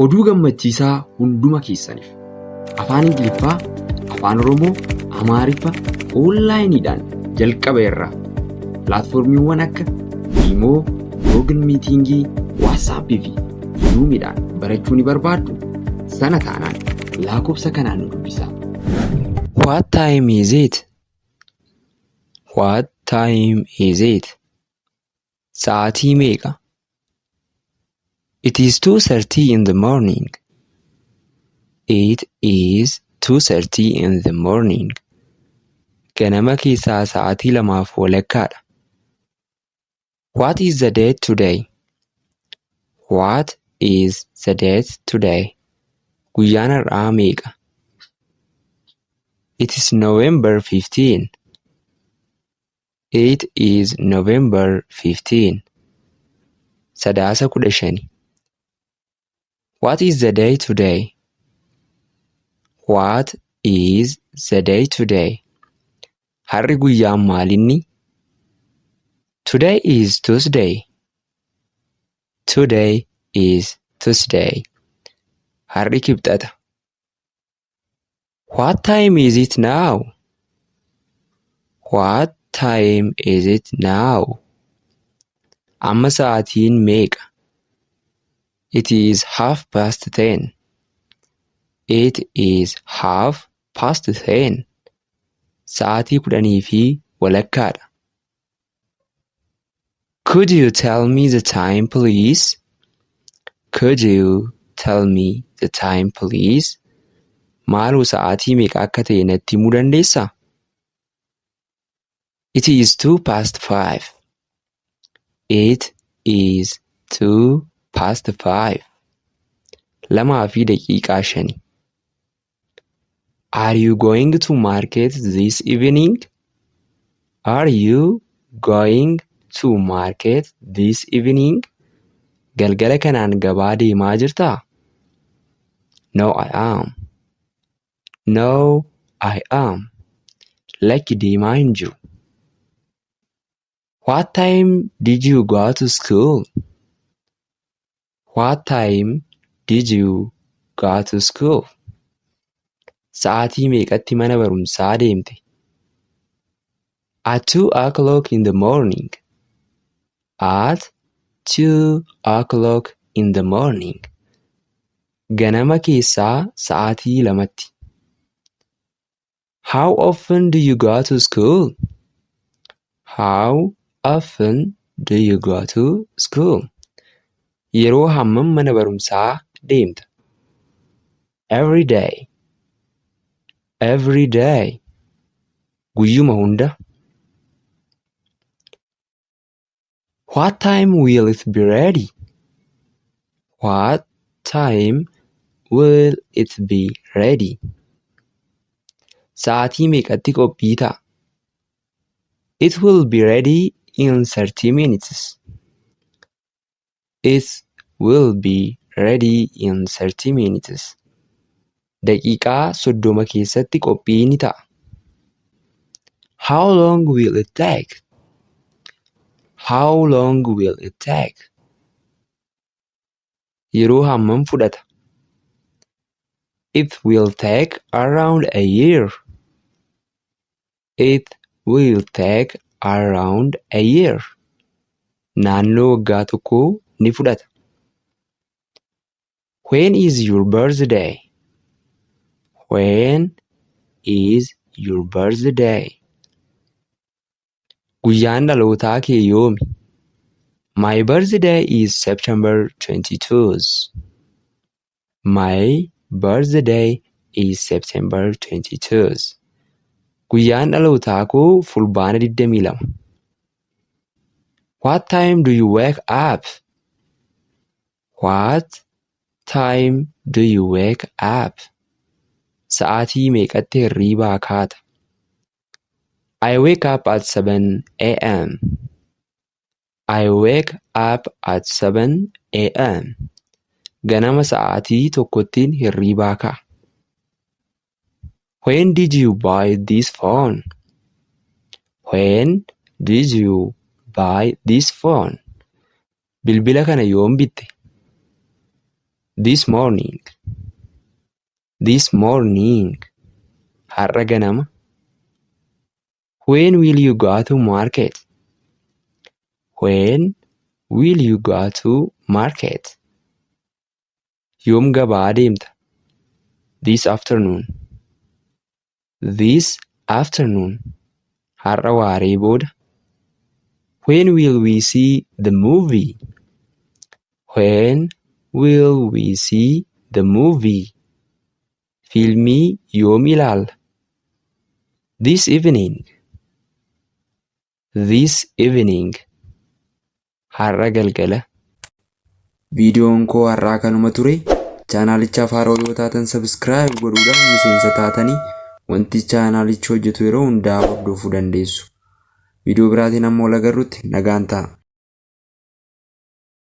Oduu gammachiisaa hunduma keessaniif. Afaan Ingiliffaa, Afaan Oromoo, Amaariffa onlaayiniidhaan jalqaba irraa pilaatfoormiiwwan akka Imoo, Google Meetingii, WhatsApp fi Zoomiidhaan barachuu ni barbaaddu? Sana taanaan lakkoofsa kanaan nu dubbisaa. What time is it? What time is it? Sa'aatii meeqa? It is 2:30 in the morning. It is 2:30 in the morning. Ganama keessaa sa'aatii lamaaf walakkaadha. What is the date today? What is the date today? Guyyaan har'aa meeqa? It is November 15. It is November 15. Sadaasa 15. What is the day today? What is the day today? Har'i guyyaan maalinni? Today is Tuesday. Today is Tuesday. Har'i kibxata. What time is it now? What time is it now? Amma sa'aatiin meeqa? It is 10:30. It is 10:30. Sa'aatii kudhanii fi walakkaadha. Could you tell me the time, please? Could you tell me the time, please? Maaloo sa'aatii meeqa akka ta'e natti himuu dandeessaa? It is 5:02. It is 5:02. 2:05. Are you going to market this evening? Are you going to market this evening? Galgala kanaan gabaa deemaa jirtaa? No, I am. No, I am. Lakki, deemaa hin jiru. What time did you go to school? What time did you go to school? Sa'aatii meeqatti mana barumsaa deemte? At 2 o'clock in the morning. At 2 o'clock in the morning. Ganama keessaa sa'aatii 2tti. How often do you go to school? How often do you go to school? Yeroo hammam mana barumsaa deemta? Every day. Every day. Guyyuma hunda. What time will it be ready? What time will it be ready? Sa'aatii meeqatti qophii ta'a? It will be ready in 30 minutes. It will be ready in 30 minutes. Daqiiqaa 30 keessatti qophii ni ta'a. How long will it take? How long will it take? Yeroo hammam fudhata? It will take around a year. It will take around a year. Naannoo waggaa tokkoo ni fudhata. When is your birthday? When is your birthday? Guyyaan dhalootaa kee yoomi? My birthday is September 22. My birthday is September 22. Guyyaan dhalootaa koo Fulbaana 22. What time do you wake up? What time do you wake up? Sa'aatii meeqatti hirriibaa kaata? I wake up at 7 a.m. I wake up at 7 a.m. Ganama sa'aatii 1ttin hirriibaa ka'a. When did you buy this phone? When did you buy this phone? Bilbila kana yoom bitte? This morning. This morning. Har'a ganama. When will you go to market? When will you go to market? Yoom gabaa deemta? This afternoon. This afternoon. Har'a waaree booda. When will we see the movie? When will we see the movie? Fiilmii yoom ilaalla? This evening. This evening. Har'a galgala. Viidiyoon koo har'aa kanuma ture. Chaanaalichaaf haaraa yoo taatan subscribe godhuudhaan miseensa taatanii wanti chaanaalichi hojjetu yeroo hundaa hordofuu dandeessu. Viidiyoo biraatiin amma wal agarrutti nagaan ta'a.